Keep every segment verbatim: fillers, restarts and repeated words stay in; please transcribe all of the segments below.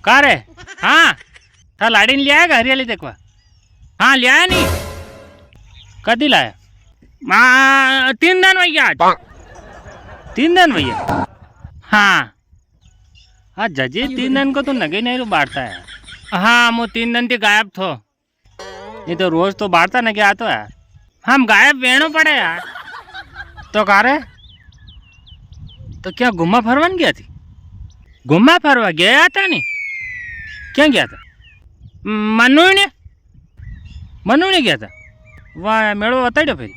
का रे? हाँ, था लाड़ी ने लिया है हरियाली देखवा? हाँ, लिया है नी? कदी लाया? मा-, तीन दिन वई गया आज। तीन दिन वई गया? हाँ। हाँ, जजी, तीन दिन को तो नगे नी रू बारता है। हाँ, मु तीन दिन थी गायब थो। नी तो रोज तो बारता नगे आतो है। हम गायब वेणो पड़े यार। तो का रे? तो क्या घूमवा फरवा नी गया थी? घूमवा फरवा गया था नी? क्या गया था? मनुने? मनुने गया था? वाह, मेलो बताइडो फिर।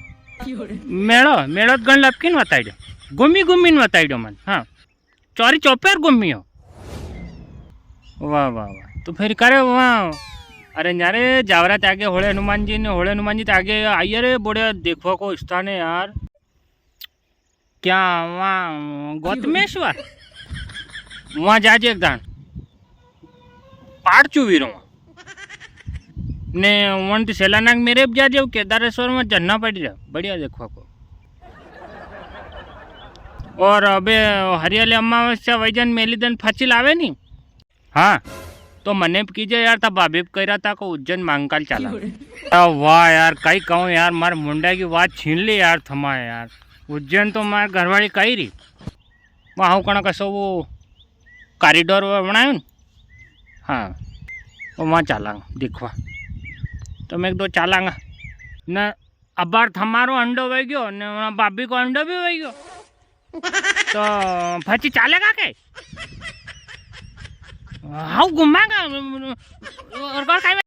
मेलो, मेलो तो गण लपकिन बताइडो। घूमी घूमी ने बताइडो मन, हाँ। चौरी चौपेर घूमी हो। वाह, वाह, वाह। तो फिर करे वाह। अरे न्यारे जावरा ते आगे होले हनुमान जी ने, होले हनुमान जी ते आगे आइए रे, बढ़िया देखवा को स्थान है यार। क्या वाह, गौतमेश्वर? वाह जाजे एक दाण। पाट चुवी रो। ने वन ती सेलानाक मेरे जा जाओ, केदारेश्वर में झरना पड़ी रहा, बढ़िया देखवा को। और अबे हरियाली अमावस्या वैजन मेली दन फाची लावे नी। हाँ, तो मने भी कीजे यार, था भाभी भी कह रहा था को उज्जैन महाकाल चला। अरे वाह यार, कई कहूँ यार, मार मुंडा की बात छीन ली यार थमा यार। उज्जैन तो मार घरवाली कही रही, वहाँ कणा कसो वो कॉरिडोर वो बनायो न। हाँ, तो वहाँ चालांगा देखवा। तो मैं एक दो चालांगा न, अबार थमारो अंडो वही गयो ने वहाँ भाभी को अंडो भी वही गयो। तो फची चालेगा के? हाँ, घुमाएगा। और कौन खाएगा?